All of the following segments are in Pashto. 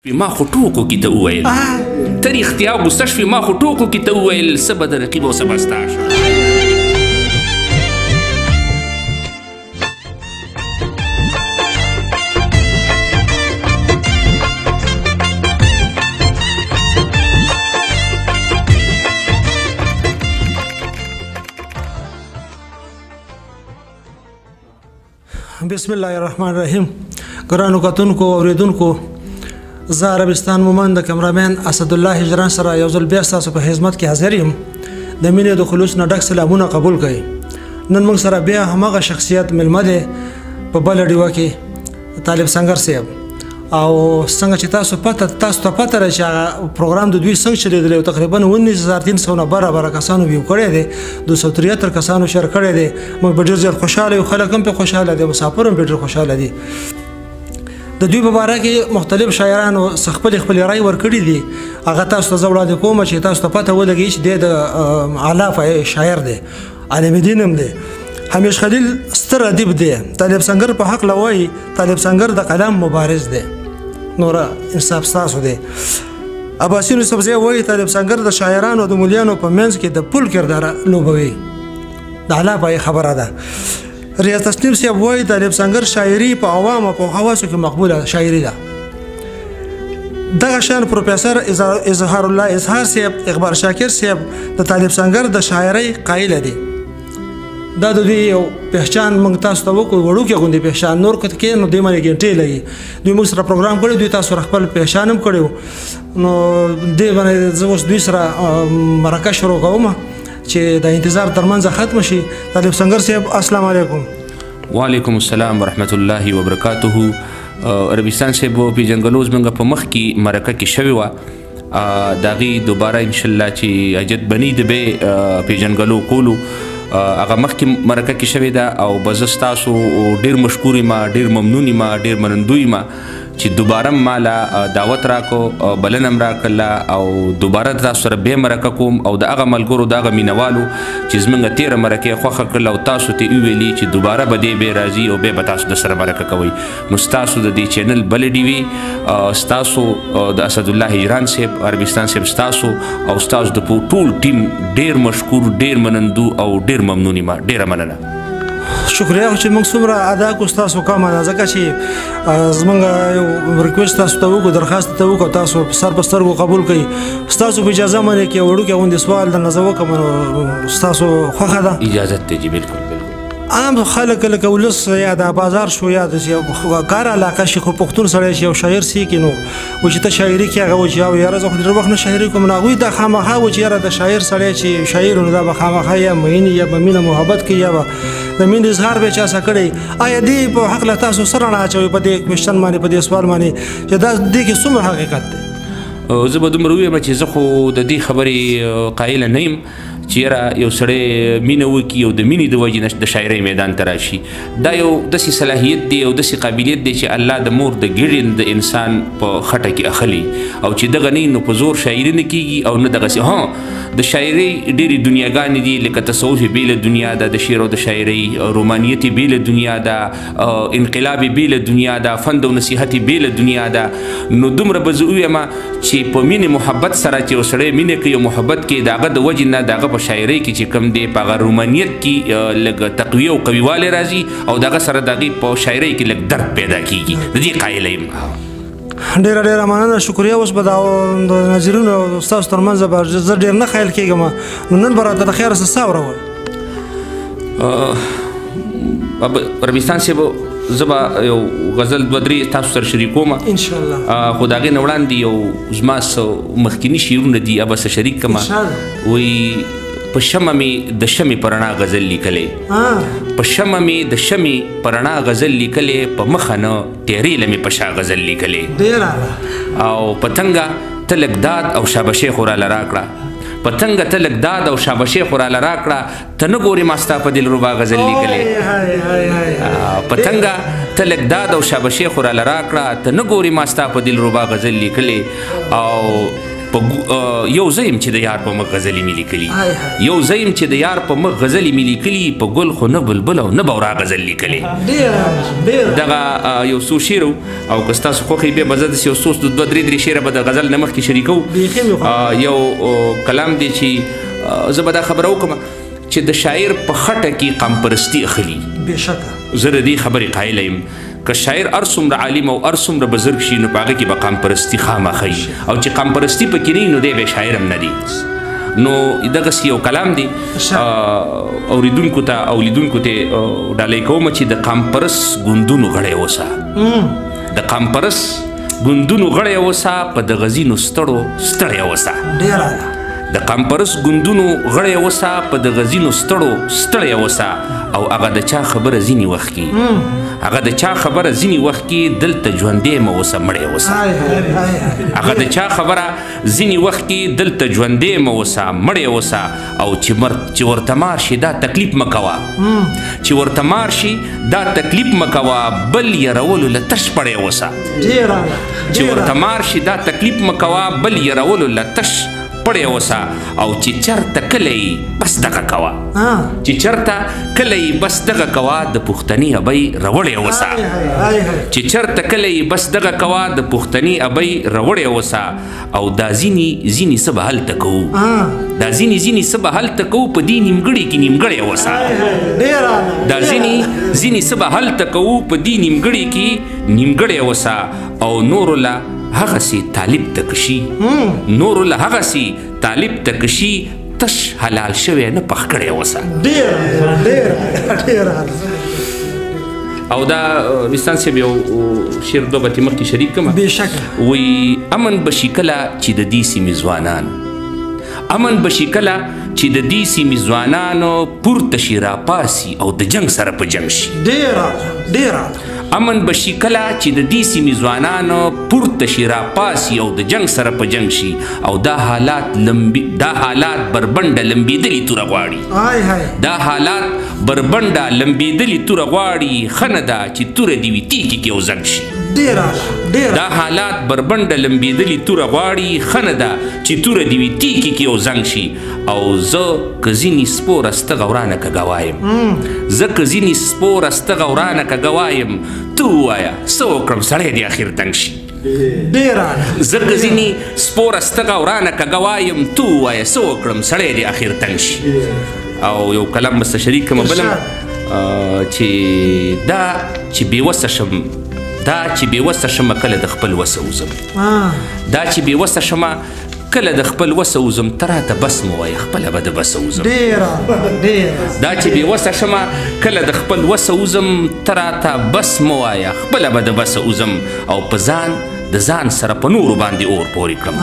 ما خو ټوکو کې ته وویل، ته رښتیا غوسه شوې، ما خو ټوکو کې ته وویل، څه به د رقیب او څه به ستا شم. بسم الله الرحمن الرحیم. ګرانو کتونکو اوریدونکو، زه عربستان مومند د کمرامین اسدالله هجران سره یو ځل بیا ستاسو په خدمت کې حاضر یم. د مینې د خلوص نه ډک سلامونه قبول کړئ. نن موږ سره بیا هماغه شخصیت مېلمه دی په بله ډیوه کې، طالب سنګر صاحب. او څنګه چې تاسو ته پته ده چې هغه پروګرام د دوی څنګه چلېدلی او تقریبا 19,300 نه برابره کسانو ویو کړی دی، 273 کسانو شیر کړی دی. موږ به ډېر زیات خوشحاله یو، خلک هم پرې خوشحاله دي، مسافر هم پرې ډېر خوشحاله دي. د دوی په باره کې مختلف شاعرانو خپلې خپلې رایې ورکړي دي. هغه تاسو ته زه وړاندې کوم چې تاسو ته پته ولګي چې دی د اعلی شاعر دی، عالم دین هم دی. همیش خلیل ستر ادیب دی. طالب سنګر په حق وایي طالب سنګر د قلم مبارز دی، نوره انصاف ستاسو دی. عباسین یوسفزی وایي طالب سنګر د شاعرانو د مولیانو په منځ کې د پل کردار لوبوي، د اعلی پایې خبره ده. ریاض تسنیم صاحب وایي طالب سنګر شاعري په عوامو په حواسو کې مقبوله شاعري ده. دغه شان پروفیسور اظهار الله اظهار صاحب، اقبال شاکر صاحب د طالب سنګر د شاعرۍ قایل دي. دا د دوی یو پهچان موږ تاسو ته وکړو، وړوکی غوندې پهچان، نور که کې نو دې باندې ګنټې لګي. دوی موږ سره پروګرام کړی، دوی تاسو سره خپل پهچان هم کړی، نو دې باندې زه اوس دوی سره مرکه شروع کوم چې د انتظار ترمنځ ختم شي. طالب سنګر صاحب السلام علیکم. وعلیکم السلام ورحمت الله وبرکاته. عربستان صاحب پیژنګلو زمونږ په مخ کې مرکه کې شوې وه، د هغې دوباره انشاءالله چې حاجت بني د به پیژنګلو کولو هغه مخکې مرکه کې شوې ده. او به زه ستاسو ډېر مشکور یم، ډېر ممنون یم، ډېر منندوی یم چې دوباره ماله دعوت راکو، بلنه هم راکړله او دوباره تاسو سره بیا مرکه کوم. او د هغه ملګرو د هغه مینهوالو چې زمونږ تېره مرکه یې خوښه کړله او تاسو ته یې وویلي چې دوباره به دی بیا راځي او بیا به تاسو د سره مرکه کوئ، نو ستاسو د دې چینل بله ډیوې، ستاسو د اسدالله هجران صاحب، عربستان صاحب، ستاسو او ستاسو د ټول ټیم ډېر مشکور، ډېر منندو او ډېر ممنون یم. ډېره مننه. شکریه چې موږ څومره ادا کړو ستاسو کمه ده، ځکه چې زموږ یو request تاسو ته وکړو، درخواست ته وکړو، تاسو سر په سترګو قبول کړئ. ستاسو په اجازه باندې کې وړوکی غوندې سوال درنه زه وکړم، نو ستاسو خوښه ده؟ اجازت دی جي، بالکل بالکل. عام خلک لکه ولس یا د بازار شو یا د کار علاقه شي، خو پښتون سړی شي او شاعر سي کې نو و چې ته شاعري کې هغه و چې او یاره زه خو ډېر وخت نه شاعري کوم، نو هغوی دا خامخا و چې یاره د شاعر سړی چې شاعر نو دا به خامخا یا مینې یا به مینه محبت کوي یا به د مینې اظهار به چا سره کړی. آیا دې په حق له تاسو سره رڼا اچوي په دې question باندې، په دې سوال باندې چې دا دې کې څومره حقیقت دی؟ زه به دومره ووایم چې زه خو د دې خبرې قایل نه یم چې یاره یو سړی مینه وکړي او د مینې د وجې نه د شاعرۍ میدان ته راشي. دا یو داسې صلاحیت دی او داسې قابلیت دی چې الله د مور د ګیډې د انسان په خټه کې اخلي، او چې دغه نه نو په زور شاعري نه کېږي او نه دغسې. ها، د شاعرۍ ډېرې دنیاګانې دي، لکه تصوف یې بېله دنیا ده، د شعر او د شاعرۍ رومانیت یې بېله دنیا ده، انقلاب یې بېله دنیا ده، فند او نصیحت یې بېله دنیا ده. نو دومره به زه ووایم چې په مینې محبت سره چې یو سړی مینه کوي او محبت کوي، د هغه د وجې نه د هغه په شاعرۍ کې چې کوم دی په هغه رومانیت کې لږ تقویه او قویوالی راځي او د هغه سره د هغې په شاعرۍ کې لږ درد پیدا کېږي. د دې قایل یم. ډېره ډېره مننه، شکریه. اوس به د ناظرینو او ستاسو ترمنځ به زه ډېر نه خیال کېږم، نو نن به راته د خیره څه واورول. عربستان صاحب، زه به یو غزل دوه درې تاسو سره شریکوم انشاءالله، خو د هغې نه وړاندې یو زما څه مخکیني شعرونه دي هغه به څه شریک کړم. وایي په شمع مې د شمع په رڼا غزل لیکلی، په شمع مې د شمع په رڼا غزل لیکلی، په مخه نه تیرې له مې په شا غزل لیکلی، او پتنګه ته لږ داد او شابشې خو راله راکړه، پتنګه ته لږ داد او شابشې خو راله راکړه، ته نه ګورې ما ستا په دلربا غزل لیکلی، پتنګه ته لږ داد او شابشې خو راله راکړه، ته نه ګورې ما ستا په دلربا غزل لیکلی. او یو زه یم چې د یار په مخ غزلې مې لیکلي، یو زه یم چې د یار په مخ غزلې مې لیکلي، په ګل خو نه بلبل او نه بورا غزل لیکلې. دغه یو څو شعر او که ستاسو خوښ وي بیا به زه داسې یو څو دوه درې درې شعره به د غزل نه مخکې شریکوو. یو کلام دی چې زه به دا خبره وکړم چې د شاعر په خټه کې قامپرستي اخلي. بېشکه زه د دې خبرې قایل یم که شاعر هر څومره عالم او هر څومره بزرګ شي نو په هغه کې به قامپرستي خامخا وي، او چې قامپرستي پکې نه وي نو دی به شاعر هم نه دی. نو دغسې یو کلام دی اورېدونکو ته او لیدونکو ته ډالۍ کوم چې د قامپرست ګوندونو غړی اوسه، د قامپرست ګوندونو غړی اوسه، په دغه ځینو ستړو ستړی اوسه. د قامپرست ګوندونو غړی اوسه، په دغه ځینو ستړو ستړی اوسه، او هغه د چا خبره ځینې وخت کې، هغه د چا خبره ځینې وخت کې دلته ژوندی مه اوسه مړی اوسه. هغه د چا خبره ځینې وخت کې دلته ژوندی مه اوسه مړی اوسه، او چې ورته مار شي دا تکلیف مه کوه، چې ورته مار شي دا تکلیف مه کوه، بل یرولو له تش پړی اوسه. چې ورته مار شي دا تکلیف مه کوه، بل یرولو له تش پړی اوسه، او چې چرته کله یې بس دغه کوه، چې چرته کله یې بس دغه کوه، د پښتنې ابۍ راوړی اوسه. چې چرته کله یې بس دغه کوه، د پښتنې ابۍ راوړی اوسه، او دا ځینې ځینې څه به هلته کوو، دا ځینې ځینې څه به هلته کوو، په دې نیمګړي کې نیمګړی اوسه. دا ځینې ځینې څه به هلته کوو، په دې نیمګړي کې نیمګړی اوسه، او نورو له هغسې طالب ته کشي، نورو له هغسې طالب ته کشي، تش حلال شوی نه پخ کړی اوسه. ډېر. او دا وستان صاحب یو شعر دوه به مخکې شریک کړم. بېشکه. وایي امن به شي کله چې د دې سیمې ځوانان، امن به شي کله چې د دې سیمې ځوانانو پورته شي راپاسي او د جنګ سره په جنګ شي. ډېر. امن به شي کله چې د دې سیمې ځوانانو پورته شي راپاسي او د جنګ سره په جنګ شي، او دا حالات دا حالات بربنډه لمبېدلي توره غواړي. دا حالات بربنډه لمبېدلي توره غواړي، ښه نه ده چې توره دې وي تیږې کې او زنګ شي. دا حالات بربنډه لمبېدلي توره غواړي، ښه نه ده چې توره دې وي تیږې کې او زنګ شي. او زه که ځینې سپوره ستغه ورانه کږه وایم، زه که ځینې سپوره ستغه ورانه کږه وایم، ته ووایه څه وکړم سړی دې اخر تنګ شي. زه که ځینې سپوره ستغه ورانه کږه وایم، ته ووایه څه وکړم سړی دې اخر تنګ شي. او یو کلام به شریک کړم بلم چې دا چې بېوسه شم، دا چې بېوسه شمه کله د خپل وسه وځم، دا چې بېوسه شمه کله د خپل وسه وځم، ته راته بس مه وایه خپله به د بسه وځم. دا چې بېوسه شمه کله د خپل وسه وځم، ته راته بس مه وایه خپله به د بسه وځم، او په ځان د ځان سره په نورو باندې اور پورې کړم،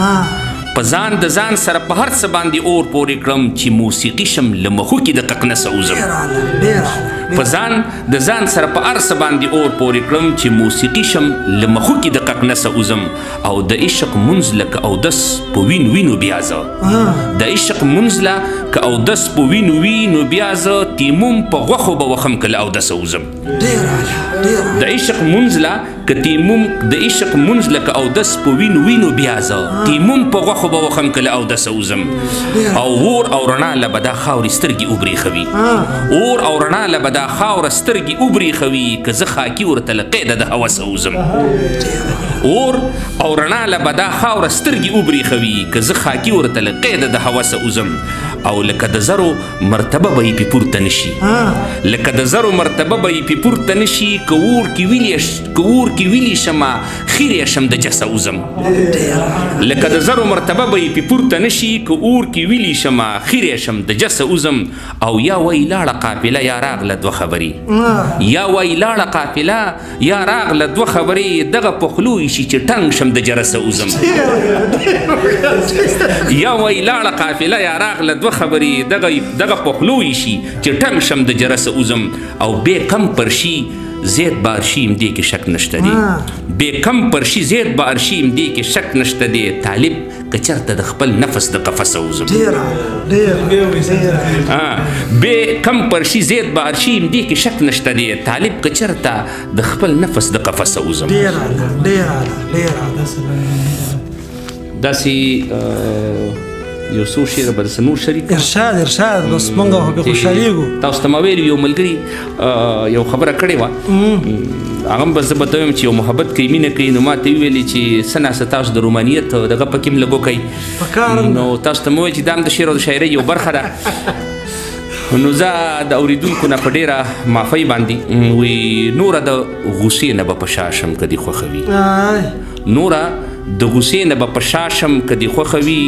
په ځان د ځان سره په هر څه باندې اور پورې کړم، چې موسیقي شم له مخوکې د ققنسه وځم. په ځان د ځان سره په هر څه باندې اور پورې کړم، چې موسیقي شم له مخوکې د ققنسه وځم، او د عشق مونځ لکه اودس په وینو وینو بیا زه، د عشق مونځ لکه اودس په وینو وینو بیا زه، تیموم په غوښو به وخم که له اودسه وځم. د عشق مونځ که تیموم، د عشق مونځ لکه اودس په وینو وینو بیا زه، تیموم په غوښو به وخم که له اودسه وځم. او اور او رڼا له به دا خاورې سترګې وبرېښوي، اور او رڼا له به دا خاوره سترګې وبرېښوي، که زه خاکي ورته له قیده د هوسه وځم. اور او رڼا له به دا خاوره سترګې وبرېښوي، که زه خاکي ورته له قیده د هوسه وځم. او لکه د زرو مرتبه به یې پې پورته نه شي، لکه د زرو مرتبه به یې پې پورته نه شي، که اور کې ویلي شمه خیرې شم د جسه وځم. لکه د زرو مرتبه به یې پې پورته نه شي، که اور کې ویلي شمه خیرې شم د جسه وځم. او یا وایي لاړه قافله یا راغله دوه خبرې، یا وایي لاړه قافله یا راغله دوه خبرې، دغه په خولو یې شي چې ټنګ شم د جرسه وځم. یا وایي لاړه قافله یا راغله دوه خبرې، دغه په خولو یې شي چې ټنګ شم د جرسه وځم. او بې کم پر شي زید بار شي هم دې کې شک نشته دی، بې کم پر شي زید بار شي هم دې کې شک نشته دی، طالب که چېرته د خپل نفس د قفسه وځم. بې کم پر شي زید بار شي هم دې کې شک نشته دی، طالب که چېرته د خپل نفس د قفسه وځم. داسې یو څو شعره به درسره نور شریک کړم. ارشاد ارشاد، بس مونږ خو پرې خوشحالېږو. تاسو ته ما ویلي یو ملګري یو خبره کړې وه، هغه هم به زه به ته ویم چې یو محبت کوي مینه کوي، نو ما ته یې وویلې چې څه ناڅه تاسو د رومانیت دغه پکې هم لږ وکړئ. نو تاسو ته مې وویل چې دا هم د شعر او د شاعرۍ یو برخه ده. نو زه د اورېدونکو نه په ډېره معافۍ باندې وي نوره د غوسې نه به په شا شم که دې خوښه وي، نوره د غوسې نه به په شا شم که دې خوښه وي،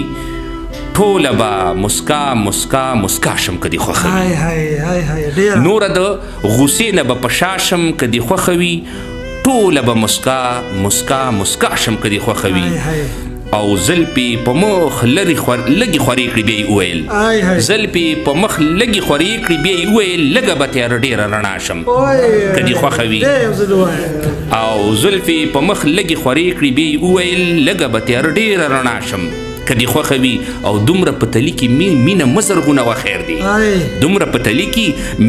ټوله به مسکا مسکا مسکا شم که دې خوښه وي. نوره د غوسې نه به په شا شم که دې خوښه وي، ټوله به مسکا مسکا مسکا شم که دې خوښه وي. او زلپې په مخ لږې خورې کړې بیا یې وویل، زلپې په مخ لږې خورې کړې بیا یې وویل، لږه به تیاره ډېره رڼا شم که دې خوښه وي. او زلفې په مخ لږې خورې کړې بیا یې وویل، لږه به تیاره ډېره رڼا شم که دې خوښه وي. او دومره په تلي کې مینه مه زرغونه وه خیر دی، دومره په تلي کې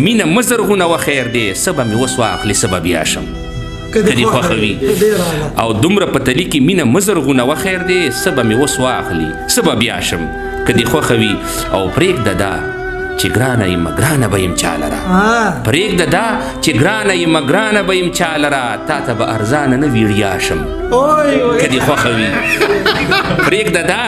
مینه مه زرغونه وه خیر دی، څه به مې اوس واخلې څه به بیا شم که دې خوښه وي. او دومره په تلي کې مینه مه زرغونه وه خیر دی، څه به مې اوس واخلي څه به بیا شم که دې خوښه وي. او پرېږده دا چې ګرانه یم ګرانه به یم چا لره، پرېږده دا چې ګرانه یم ګرانه به یم چا لره، تا ته به ارزانه نه ویړیا شم که دې خوښه وي. پرېږده دا،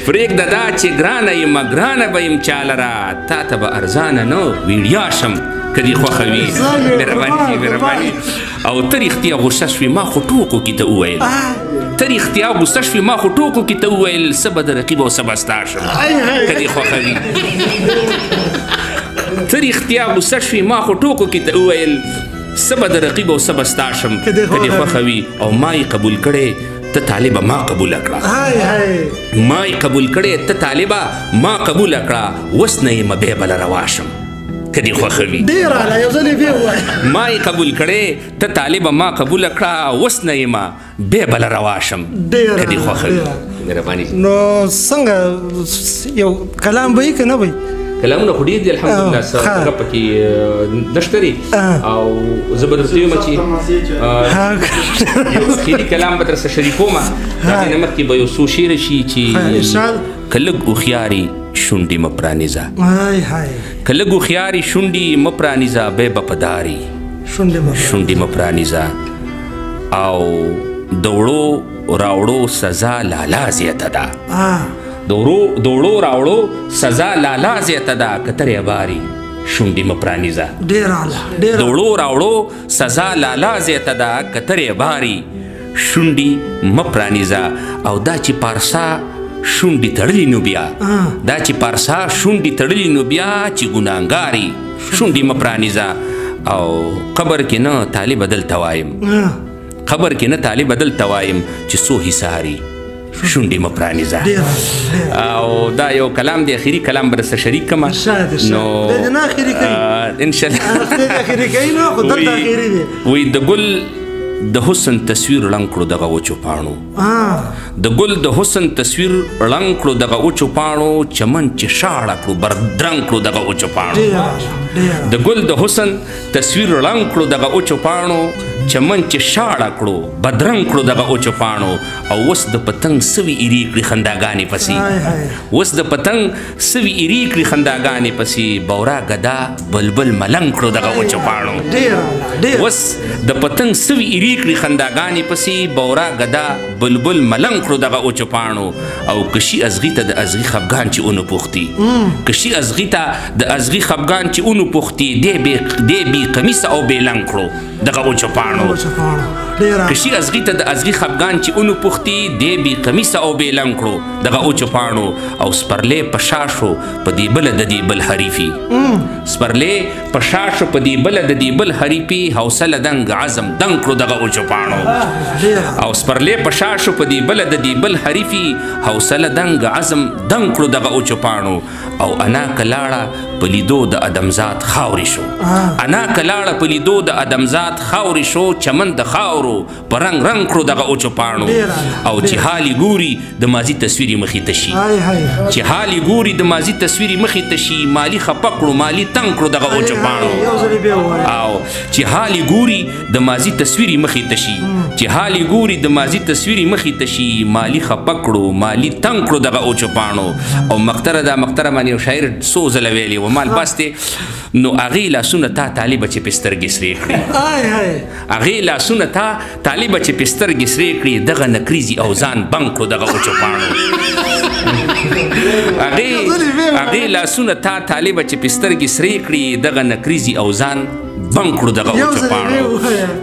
پرېږده دا چې ګرانه یم ګرانه به یم چا لره، تا ته به ارزانه نه ویړیا شم که دې خوښه وي. مهرباني مهرباني. او ته رښتیا غوسه شوې ما خو ټوکو کې ته وویل، ته رښتیا غوسه شوې ما خو ټوکو کې ته وویل، څه به د رقیب او څه به ستا شم که دې خوښه وي. ته رښتیا غوسه شوې ما خو ټوکو کې ته وویل، څه به د رقیب او څه به ستا شم که دې خوښه وي. او ما یې قبول کړی ته طالبه ما قبوله کړه، ما یې قبول کړی ته طالبه ما قبوله کړه، اوس نه یمه بیا به له روا شم که دې خوښه وي. ډېر اعلی، یو ځل یې بیا ووایه. ما یې قبول کړی ته طالبه ما قبوله کړه، اوس نه یمه بیا به له روا شم که دې خوښه وي. مهرباني. نو څنګه یو کلام به یې که نه به یې؟ کلامونه خو ډېر دي الحمدلله، څه هغه پکې نشته دی. او زه به درته ووایم چې یو اخري کلام به درسره شریکوم، د هغې نه مخکې به یو څو شعره شي چې که لږ هوښیارې شونډې مه پرانیزه، که لږ هوښیارې شونډې مه پرانیزه، بیا به په دارې شونډې مه پرانیزه. او د وړو راوړو سزا لالا زیاته ده، د وړو راوړو سزا لالا زیاته ده، که ترې باري شونډې مه پرانیزه. د وړو راوړو سزا لالا زیاته ده، که ترې باري شونډې مه پرانیزه. او دا چې پارسا شونډې تړلې نو بیا، دا چې پارسا شونډې تړلې نو بیا چې ګناهګاري شونډې مه پرانیزه. او قبر کې نه طالبه دلته وایم، قبر کې نه طالبه دلته وایم چې څو حصاري شونډې مه پرانیزه. او دا یو کلام دی، اخري کلام به درسره شریک کړم. نو انشاءالله وایي د ګل د حسن تصویر ړنګ کړو دغه وچو پاڼو، د ګل د حسن تصویر ړنګ کړو دغه وچو پاڼو، چمن چې شاړه کړو بردرنګ کړو دغه وچو پاڼو. د ګل د حسن تصویر ړنګ کړو دغه وچو پاڼو، چمن چې شاړه کړو بدرنګ کړو دغه وچو پاڼو. او اوس د پتنګ سوي ایرې کړي خنداګانې پسې، اوس د پتنګ سوي ایرې کړي خنداګانې پسې، بورا ګدا بلبل ملنګ کړو دغه وچو پاڼو. اوس د پتنګ سوي ایرې کړي خنداګانې پسې، بورا ګدا بلبل ملنګ کړو دغه وچو پاڼو. او کشي ازغي ته د ازغي خفګان چې ونه پوښتي، کشي ازغي ته د ازغي خفګان چې ونه پوښتي، دی بې قمیصه او بې لنګ کړو دغه وچو پاڼو. کشي ازغي ته د ازغي خفګان چې ونه پوښتي، دی بې قمیصه او بې لنګ کړو دغه وچو پاڼو. او سپرلی په شا شو په دې بله د دې بل حریفي، سپرلی په شا شو په دې بله د دې بل حریفي، حوصله دنګ عزم دنګ کړو دغه وچو پاڼو. او سپرلی په شا شو په دې بله د دې بل حریفي، حوصله دنګ عزم دنګ کړو دغه وچو پاڼو. او انا کلاړه په لیدو د ادمزاد خاورې شو. انا کلاړه په لیدو د ادمزاد خاورې شو، چمن د خاورو په رنګ رنګ کړو دغه اوچو پاڼو. او چې حال یې ګوري د ماضي تصویر یې مخې ته شي، چې حال یې ګوري د ماضي تصویر یې مخې ته شي، مالي خپه کړو مالي تنګ کړو دغه اوچو پاڼو. او چې حال یې ګوري د ماضي تصویر یې مخې ته شي، چې حال یې ګوري د ماضي تصویر یې مخې ته شي، مالي خپه کړو مالي تنګ کړو دغه اوچو پاڼو. او مقتره دا مقتره باندې یو شاعر څو ځله ویلي و مال بس دی، نو هغې لاسونه تا طالبه چې پې سترګې سرې کړې، هغې لاسونه تا طالبه چې پې سترګې سرې کړې، دغه نکریزي او ځان بنګ کړو دغه اوچو پاڼو. هغې لاسونه تا طالبه چې پې سترګې سرې کړې، دغه نکریزي او ځان بنګ کړو دغه اوچو پاڼو.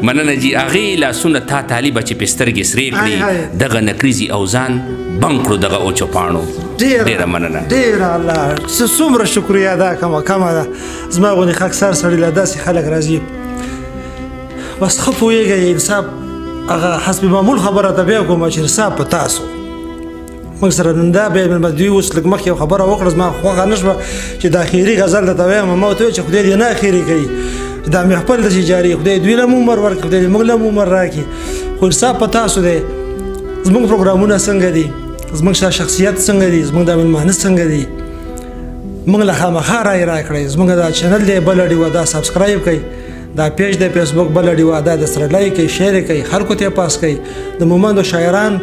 مننه جي. هغې لاسونه تا طالبه چې پې سترګې سرې کړې، دغه نکریزي او ځان بنګ کړو دغه اوچو پاڼو. ډېره مننه، ډېره الله څومره شکریه ادا کمه کمه ده. زما غوندې خاکسار سړي له داسې خلک راځي، بس ښه پوهېږئ انصاف هغه حسب معمول خبره ته بیا کوم چې انصاف په تاسو موږ سره نن دا بیا مېلمه دوی اوس لږ مخکې یو خبره وکړه، زما خوښه نه شوه چې دا اخري غزل درته وایم. ما ورته وویل چې خدای دې نه اخري کوي، دا محفل داسې جاري، خدای دوی له هم عمر ورکړي، خدای دې موږ له هم عمر راکړي، خو انصاف په تاسو دی. زموږ پروګرامونه څنګه دي، زموږ شخصیت څنګه دي، زموږ دا مېلمانه څنګه دي، موږ له خامخا رایې راکړئ. زموږ دا channel دی بله ډیوه، دا subscribe کړئ، دا page دی فیسبوک بله ډیوه، دا د سره like کړئ، share یې کړئ، خلکو ته یې پاس کړئ. د مومندو شاعران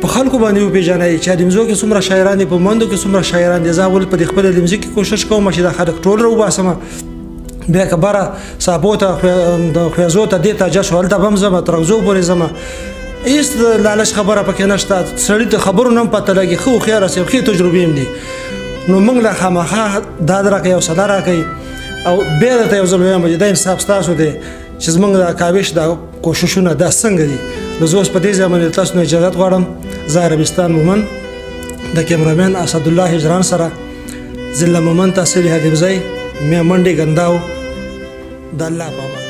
په خلکو باندې وپېژنئ چې علیمزو کې څومره شاعران دي، په مومندو کې څومره شاعران دي. زه اول په دې خپل علیمزي کې کوشش کوم چې دا خلک ټول راوباسم، بیا که بره سابو ته خویزو ته دې ته جشو هلته به هم ځمه، ترغزو پورې ځمه، هېڅ د لالچ خبره پکې نشته. سړي ته خبرو نه هم پته لګي، ښه هوښیار صاحب، ښې تجربې هم دي. نو موږ له خامخا داد راکوي او صدا راکوي. او بیا درته یو ځل وایم چې دا انصاف ستاسو دی چې زموږ دا کاوش دا کوششونه دا څنګه دي. نو زه اوس په دې ځای باندې تاسو نه اجازت غواړم. زه عربستان مومند د کیمرامین اسدالله هجران سره، ضلع مومند تحصیل حبیبزی، میا منډې ګنداو، د الله په امان.